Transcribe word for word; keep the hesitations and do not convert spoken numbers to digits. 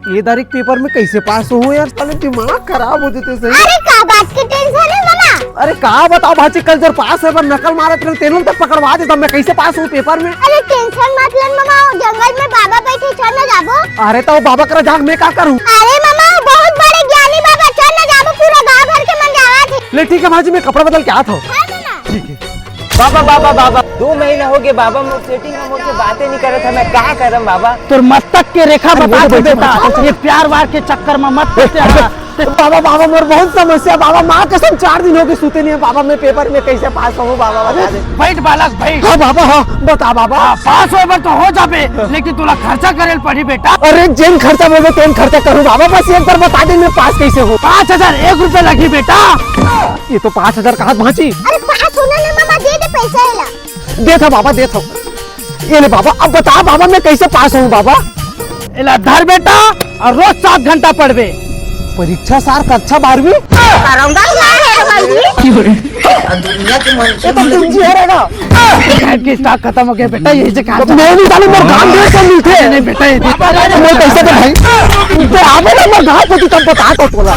ये दारी के पेपर में कैसे पास होहूँ यार, साले दिमाग खराब हो जाथे सही। अरे का बात के टेंशन हे मामा? अरे का बताओं भांची, कल जब पास होय बर नकल मारत रहेंव, तेन ल तो पकड़वा देतेंव, मैं कैसे पास होहूँ पेपर में? अरे टेंशन मत ले मामा, वो जंगल में बाबा बैठे, चल ना जाबो। अरे त वो बाबा करा जाके मैं का करहूँ? अरे मामा, वो बहुत बड़े ज्ञानी बाबा, चल ना जाबो, पूरा गांव भर के मन जावत हे। ले ठीक हे भांची, मैं कपड़ा बदल के आत हँव। हाँ मामा। ठीक हे। बाबा, बाबा, बाबा, दो महीना हो गया बाबा, मोर सेटिंग ह मोर से बातें नहीं करत हे, मैं का करम बाबा? तोर मस्तक के रेखा अरे, बता वो तो दे बैठो, बेटा, बैठो। ये प्यार वार के चक्कर में मत ए, फंसे अरे, रहा। बाबा, बाबा, मोर बहुत समस्या बाबा, माँ कसम चार दिन हो गए सूते नहीं हे बाबा, मैं पेपर में कैसे पास होहूँ बाबा, बता दे। बैठ बालक, बैठ। हाँ बाबा, हाँ, बता बाबा। हाँ, पास होय बर तो हो जाबे, लेकिन तोला खर्चा करे ल पड़ही बेटा। अरे जेन खर्चा बोलबे तेन खर्चा करहूँ बाबा, बस एक बार बता दे मैं पास कैसे होहूँ। पाँच हजार एक रुपया लगही बेटा। ये तो पाँच हजार कहा भांची। अरे पास होना ना मामा, दे दे पैसा एला। देथँव बाबा, देथँव। ये ले बाबा, अब बता बाबा, मैं कैसे पास होहूँ बाबा? एला धर बेटा, अउ रोज सात घंटा पढ़बे। परीक्षा सार कक्षा बारहवीं? करौंदा क्या है भाई? दुनिया के मन से ये तो तुम जी रहेगा। बैंक के स्टॉक खत्म हो गया बेटा, यही से कहा तो मैं नहीं जाने, मोर गांव में से मिलते हैं। नहीं बेटा, ये नहीं। मोर पैसा दे भाई। ते आवे ना, मोर गांव को तब बता तो तोला।